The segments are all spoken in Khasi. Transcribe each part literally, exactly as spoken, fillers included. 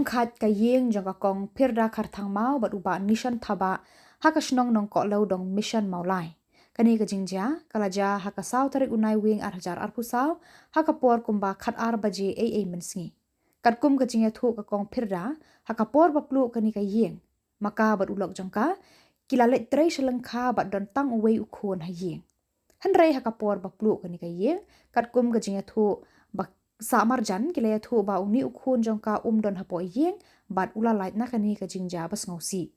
khat ka ïing jong ka Kong Phirda Kharthangmaw bad u Bah Nishon Thabah ha ka shnong Nongkohlew Dong Mission Mawlai. Kane ka jingjia ka la jia ha ka saw tarik u Naiwieng ar hajar arphew saw ha ka por kumba khat ar baje ei ei mynsngi. Katkum ka jingïathuh ka Kong Phirda, ha ka por ba pluh kane ka ïing, ma ka bad u lok jong ka ki la leit trei sha lyngkha bad don tang uwei u khun ha ïing. Hynrei ha ka por ba pluh kane ka ïing, katkum ka jingïathuh ba sah marjan, ki la ïathuh ba une u khun jong ka um don hapoh ïing bad u la lait na kane ka jingjia ba sngewsih.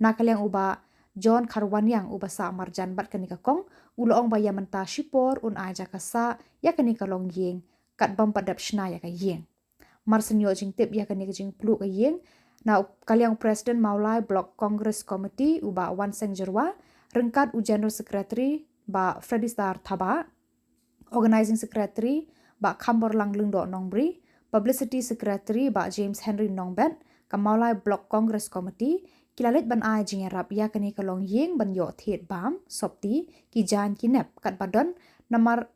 Na ka liang u Bah John Kharwaniang uba sah marjan bad kane ka Kong, u la ong ba ïa mynta shipor un ai jaka sah ïa kane ka longïing katba ym pat dep shna ïa ka ïing. Mar shu ïoh jingtip ïa kane ka jingpluh ka ïing, na ka liang u President Mawlai Block Congress Committee u Bah Wanseng Jyrwa, ryngkat u General Secretary Bah Freddy Star Thabah, Organizing Secretary Bah Khamborlang Lyngdoh Nongbri, Publicity Secretary Bah James Henry Nongbet, ka Mawlai Block Congress Committee ki la leit ban ai jingïarap ïa kane ka longïing ban ïoh thied bam, sopti, ki jaiñ ki nep katba don namar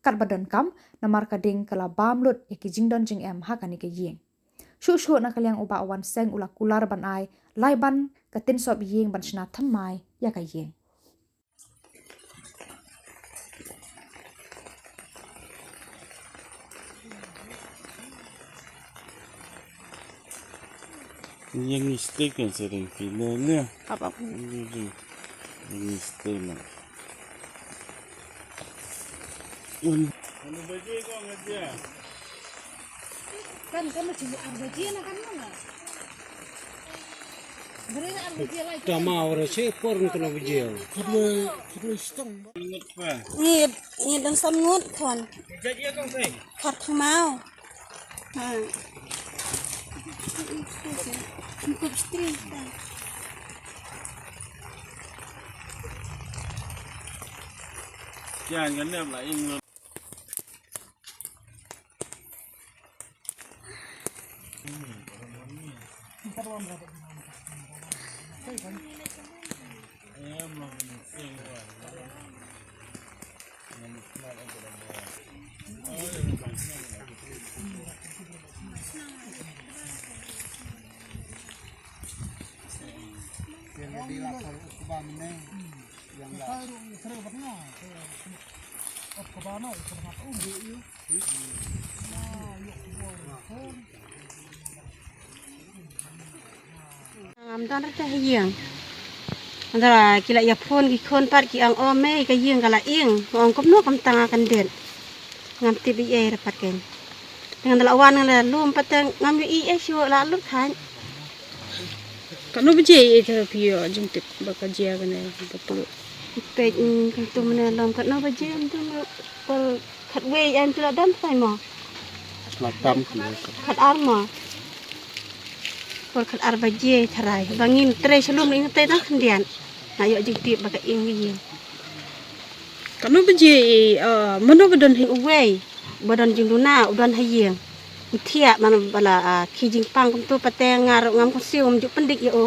katba donkam, namar ka ding ka la bam lut ïa ki jingdon jingem ha kane ka ïing. Shuh shuh na ka liang u Bah Wanseng u la kular ban ai lai ban ka tynsop ïing ban shna thymmai ïa ka ïing. Yang ni stay kan sering kena ni. Apa? Yang ni stay na. Kan kan masih ada dia nak kan mana? Beri ada dia lagi. Tama ora che por ngi tno bujia. Kedua kedua stong. Ingat pa. Ngit, ngit dan sam ngut kon. Jadi ya kong sai. Kharthangmaw. Ha. Cukup string. Jangan kena pula yang Ngam don rta ha ïing. Nda ki la ïa phone ki khun pat ki ong, "O mei, ka ïing ka la ing." Ong, "Kumno kumta nga kan det?" Ngam tip ei ei re pat kein. Te ngan da la wan ngan da lum pat te ngam ïohi ei shuh, la lut khan. Katno baje ei te phi ïoh jingtip ba ka jia kane ba pluh? Peit, mm, kumtu mane lum katno baje kumtu por khatwei em tu la dam sai mo. La tam ki. Khat ar mo. Por khat ar baje tharai ba ngin trei sha lum ngin trei tang khyndiat. Nga ïoh jingtip ba ka ing ïing. Katno baje, eh, mano ba don hi uwei ba don jingduna u don ha ïing. U thiah man ba la, ah, khie jingpang kumtu pat te nga ruh ngam kynsiew, ngam ju pyndik ïa u.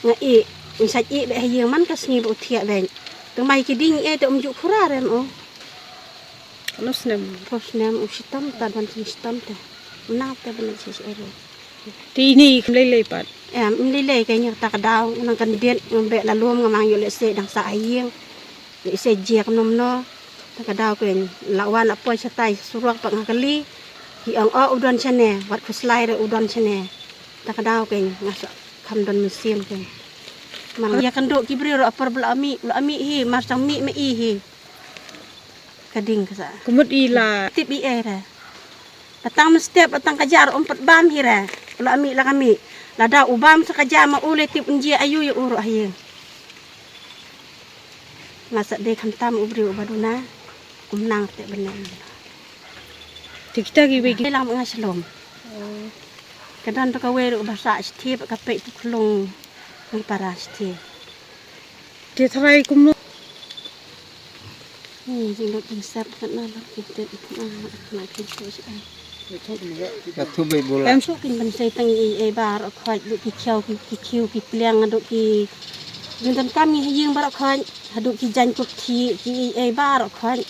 Nga ïeh, ngin sait ïeh beit ha ïing man ka sngi ba u thiah beit. Tang ba ïa ki ding ïa te um ju khura re mo. Katno snem? Phew snem, u shitom ta, don shi shitom ta. Nang te ban shi shi ero. Te ine i kham lei lei pat? Em, im lei lei, ka ïa ta ka daw nang kan diet, ngam beh la lum, ngam nang ïoh lehse dang sah ha ïing. Lehse jia kumno kumno. Ta ka daw ka la wan la poi shatai surok pat nga kylli. Hi ong, "O, u don shane, wat khuslai re u don shane." Ta ka daw ka nga sa kham don mynsiem ka. Mar ïa kynduh ki briew ruh apor ba la mih, la mih hi, mar sdang mih ma i hi. Ka ding ka sa. Ka mut i la tip i ei re. Ba tang mynstep, ba tang ka jar, um pat bam hi re. La mih, la ka mih. Lada u bam sa ka jar ma u lei tip un jia aïu ïa u ruh ha ïing. Nga sa dei khamtam u briew uba duna. Um nang te bynne. Te kita kiwei ki. Dei lang nga shalom. Ka don ruh kawei ruh ba sah shithi bad ka peit tu khlung. Ni para shithi. Te tharai kumno? Ni jinglut jingsep katno lut ki tip na na ki tu shi ai. Ka tu bai bula. Em suk kin ban sei tang i ei baroh khoit, duh ki khiew ki, ki khiew ki pliang, duh ki jingdonkam ngi ha ïing baroh khoit, haduh ki jaiñ kup thiah ki ei ei baroh khoit.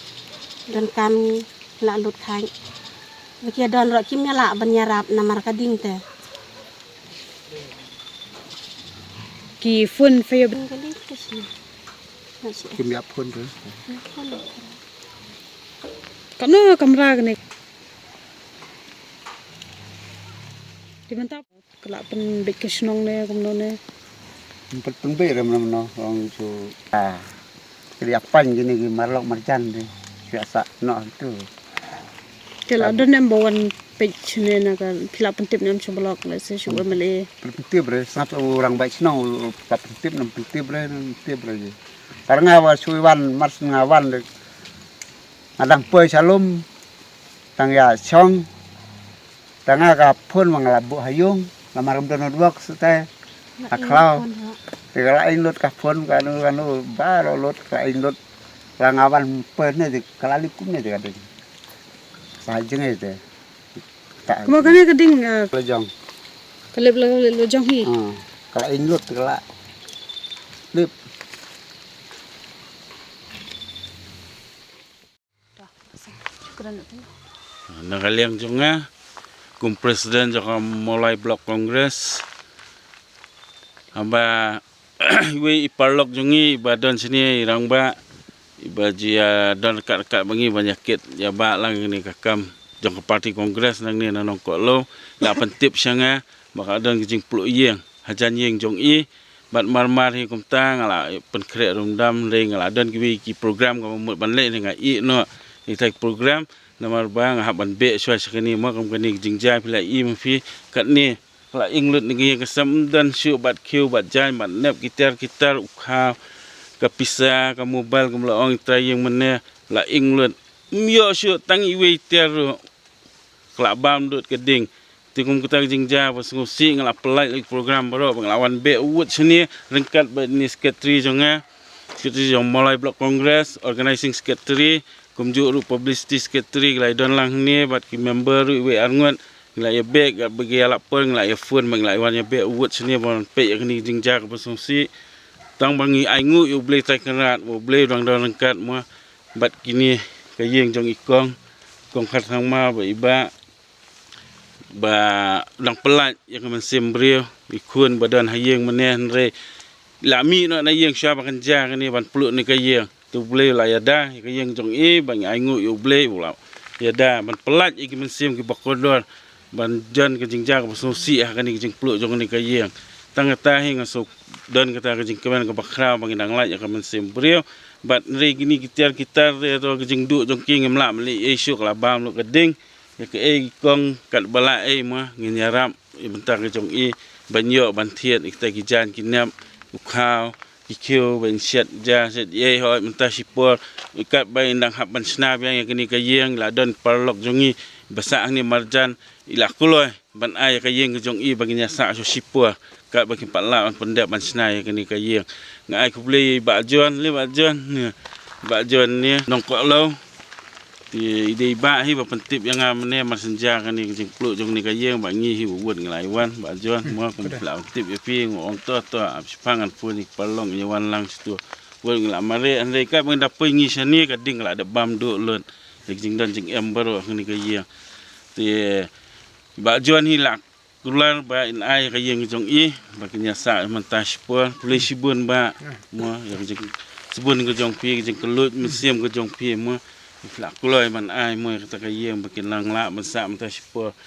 Donkam ngi la lut khoit. Ba ki don ruh kim ïa lah ban ïarap namar ka ding te. Ki phone fa ïa. Kim ïa phone ruh. Kano kamra kane? Di mynta. Ka lah pynbeit ka shnong ne kumno ne. Pyn pynbeit re mano mano ong chu. Ah. Kri apan gini gi marlok marjan de. Biasa no tu. Te la don em ba wan peit ne na ka phi lah pyntip ne em shu blok le se shu M L A. Pyntip re sngap orang bai shnong la pyntip nam pyntip re pyntip re. Karena wa shu wan mar nga wan de. Ngadang poi salum. Tang ïa chong. Tang nga ka phone ma nga la buh ha ïung, la maram don network sate. Ha khlaw. Te ka la ing lut ka phone kano kano baroh lut ka la ing lut. La nga wan poi ne te ka la lip kum ne te ka ding. Sa jeng te. Kumba kane ka ding, ah, la jong. Ka lip la, la jong hi. Ah, ka la ing lut ka la lip. Na ka liang jong nga kum president jong ka Mawlai Block Congress, haba iwei i paralok jong ngi iba don shane i rangbah iba ju ïa don ryngkat ryngkat bad ngi ban ïa kit ïa ba lang kane ka kam jong ka party Congress nangne na Nongkohlew, la pyntip sha nga ba ka don ka jingpluh ïing hajan ïing jong i. Bad mar mar hi kumta nga la pynkhreh rymdam, hynrei nga la don kiwei ki program kaba mut ban leh, hynrei nga ïeh noh ïa kita ki program namar ba nga hap ban beh shuwa sha kane, ma kum kane ka jingjia phi la ïohi ma phi katne ka la ing lut na ka ïing ka sem, ym don shuh bad khiew bad jaiñ bad nep ki tiar ki tar, u khaw, ka pisa, ka mobile, kum la ong i trai ïing mynne la ing lut, ym ïoh shuh tang iwei tiar ruh. Ka la bam dud ka ding. Te kum kata ka jingjia ba sngewsih nga la pynlait ïa ki program baroh ba nga la wan beh wut shane ryngkat bad ine i secretary jong nga, secretary jong Mawlai Block Congress, organizing secretary, kumjuh ruh publicity secretary, ki la ïa don lang hangne bad ki member ruh iwei ar ngut. Ngi la ïa beh, katba ki ïalap por ngi la ïa phone bad ngi la ïa wan ïa beh wut shane ban peit ïa kane ka jingjia kaba sngewsih. Tang ba ngi ainguh ïa U Blei Trai Kynrad, U Blei u dang don ryngkat mo. Bad kine ka ïing jong i kong, kong Kharsangma bad i bah, ba dang pynlait ïa ka mynsiem briew, i khun ba don ha ïing mynne, hynrei la mih noh na ïing shuwa ba kan jia kane ban pluh ne ka ïing. Te U Blei u la ïada ïa ka ïing jong i, ba ngi ainguh ïa U Blei u la ïada ban pynlait ïa ki mynsiem kiba kordor ban jan ka jingjia kaba sngewsih ha kane ka jingpluh jong kane ka ïing. Tang kata hi nga shu don kata ka jingkmen kaba khraw ba ngi dang lait ïa ka mynsiem briew. Bad hynrei kine ki tiar ki tar te ka jingduh jong ki ngim lah ban leh ei shuh, ka la bam lut ka ding. Ïa kaei kong katba lah ei mo ngin ïarap ïa bynta ka jong i ban ïoh ban thied ïa kita ki jaiñ ki nep, u khaw, ki khiew ban shet ja shet ei, hooid mynta shipor katba i dang hap ban shna biang ïa kane ka ïing, la don paralok jong i ba sah hangne marjan, i la kloi ban ai ïa ka ïing ka jong i ba ngin ïa sah shuh shipor katba kim pat lah ban pyndep ban shna ïa kane ka ïing. Nga ai khublei ïa i Bah John, le Bah John ne, Bah John ne Nongkohlew. Te i dei i bah hi ba pyntip ïa nga mynne mar shen jia kane ka jingpluh jong kane ka ïing, ba ngi hi ba wut ngi la ïa wan, Bah John, mo kum phi la pyntip ïa phi, nga ong to to ap shiphang ngan phone ïa ki paralok ïa wan lang shito. Wut ngi la mareh, hynrei katba ngi da poi ngi shane ka ding ka la dep bam duh lut. Ïa ka jingdon jingem baroh ha kane ka ïing. Te Bah John hi la kular ba in ai ka ïing jong i ba kin ïa sah mynta shipor. Khublei shibun Bah, mo, ïa ka jing, shibun ka jong phi, ka jingkylluid mynsiem ka jong phi mo. Phi la kloi ban ai mo ïa kata ka ïing ba kin nang lah ban sah mynta shipor.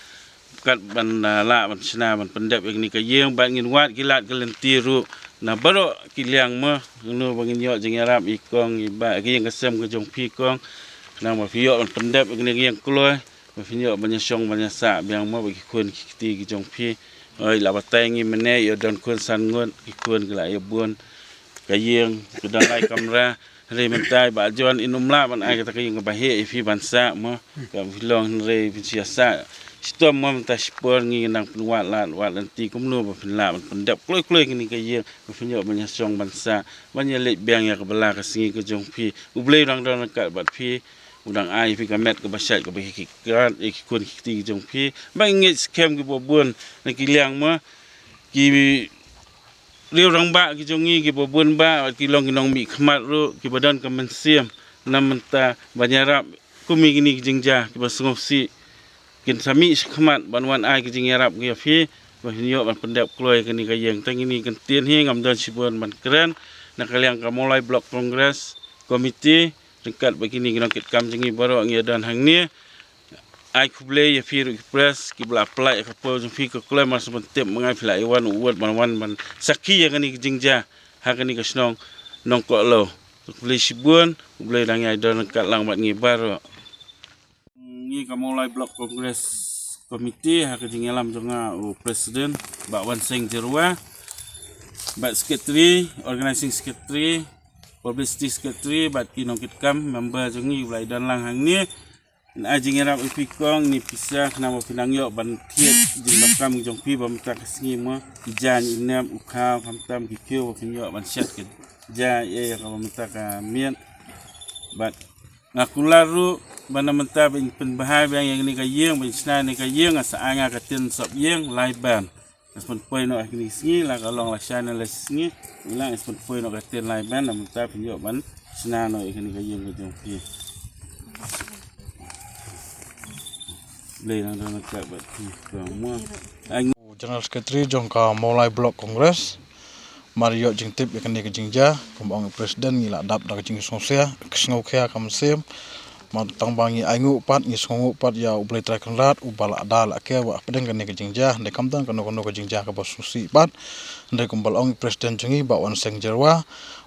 Kat ban, ah, lah ban shna ban pyndep ïa kane ka ïing, bad ngin wad ki lad ki lynti ruh na baroh ki liang mo. Kano ba ngin ïoh jingïarap i kong i bah, ka ïing ka sem ka jong phi kong. Khnang ba phi ïoh ban pyndep ïa kane ka ïing kloi. Ba phin ïoh ban ïa shong ban ïa sah biang mo bad ki khun ki kti ki jong phi. Oi, la batai ngi mynne ïa don khun san ngut, ki khun ki la ïa bun. Ka ïing ka don lai kamra. Hynrei mynta i Bah John in ym lah ban ai kata ka ïing kaba heh ïa phi ban sah mo. Ka phi long hynrei phin shu ïa sah. Shitom mo mynta shipor ngi nang pynwad lad wad lynti kumno ba phin lah ban pyndep kloi kloi kane ka ïing. Ba phin ïoh ban ïa shong ban sah ban ïa leit biang ïa ka bala ka sngi ka jong phi. U Blei u dang don ryngkat bad phi. U dang ai phi ka met kaba shait kaba khikrat ïa ki khun ki kti ki jong phi. Ba ngi ngeit skhem kiba bun na ki liang mo, ki riew rangbah ki jong ngi kiba bun bah, ki long ki nongmihkhmat ruh kiba don ka mynsiem na mynta ban ïarap kum ïa kine ki jingjia kiba sngewsih. kin sa mih shakhmat ban wan ai ka jingïarap ïa phi ba phin ïoh ban pyndep kloi kane ka ïing. Tang kine ki ktien hi, ngam don shibun ban kren. Na ka liang ka Mawlai Block Congress Committee ryngkat bad kine ki nongkitkam jong ngi baroh ngi don hangne. Ai khublei ïa phi ruh ki press kiba la pynlait ïa ka por jong phi, ka kloi mar shu ban tip ma nga phi la ïa wan u wad ban wan ban sakhi ïa kane ka jingjia ha kane ka shnong Nongkohlew. Khublei shibun, khublei dang ïai don ryngkat lang bad ngi baroh. Ngi ka Mawlai Block Congress Committee, ha ka jingïalam jong nga u President Bah Wanseng Jyrwa, bad Secretary, Organizing Secretary, Publicity Secretary, bad ki nongkitkam member jong ngi ba la ïa don lang hangne. Ngi ai jingïarap ïa phi kong, ne pisa, khnang ba phin nang ïoh ban thied jingdonkam jong phi ba mynta ka sngi mo, ki jaiñ, i nep, u khaw, khamtam ki khiew ba phin ïoh ban shet ki jaiñ ïa ka ba mynta ka miet. Bad nga kular ruh ba na mynta ban pynbha biang ïa kane ka ïing, ban shna ïa kane ka ïing, nga sa ai nga ka tin sop ïing lai ban. Nga sa pynpoi noh ha kine ki sngi, la ka long la shai ne la sngi, ïa la nga sa pynpoi noh ka tin lai ban, na mynta phin ïoh ban shna noh ïa kane ka ïing ka jong phi. Blei nang don ka bad phi kong mo. Ai General Secretary jong ka Mawlai Block Congress. Mar ïoh jingtip ïa kane ka jingjia, kumba ong i President, ngi la dap da ka jingsngewsih, ka sngewkhia ka mynsiem. Mar tang ba ngi ainguh pat, ngi sngewnguh pat ïa U Blei Trai Kynrad uba la da la ker ba hapdeng kane ka jingjia, hynrei kam don kano kano ka jingjia kaba sngewsih pat. Hynrei kumba la ong i President jong ngi Bah Wanseng Jyrwa,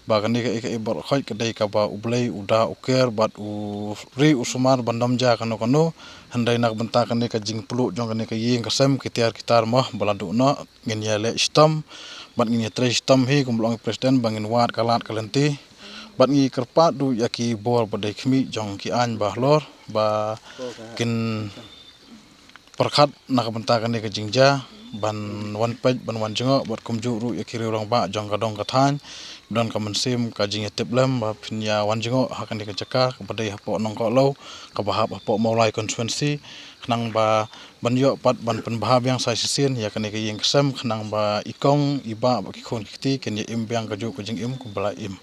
ba kane kaei kaei baroh khoit ka dei kaba U Blei u da u ker bad u ri u sumar ban ym jia kano kano. Hynrei na ka bynta kane ka jingpluh jong kane ka ïing ka sem, ki tiar ki tar mo ba la duh noh, ngin ïa leh shitom bad ngin ïa trei shitom hi, kumba la ong i President, ba ngin wad ka lad ka lynti. Bad ngi kyrpad ruh ïa ki bor ba dei khmih jong ki aiñ ba halor ba kin pyrkhat na ka bynta kane ka jingjia, ban wan peit, ban wan jngoh, bad kumjuh ruh ïa ki riew rangbah jong ka dong ka thaiñ, ba don ka mynsiem ka jingïatiplem ba phin ïa wan jngoh ha kane ka jaka kaba dei hapoh Nongkohlew, kaba hap hapoh Mawlai constituency, khnang ba ban ïoh pat ban pynbha biang sa shisien ïa kane ka ïing ka sem, khnang ba i kong i bah bad ki khun ki kti kin ïa im biang kajuh ka jingim kumba la im.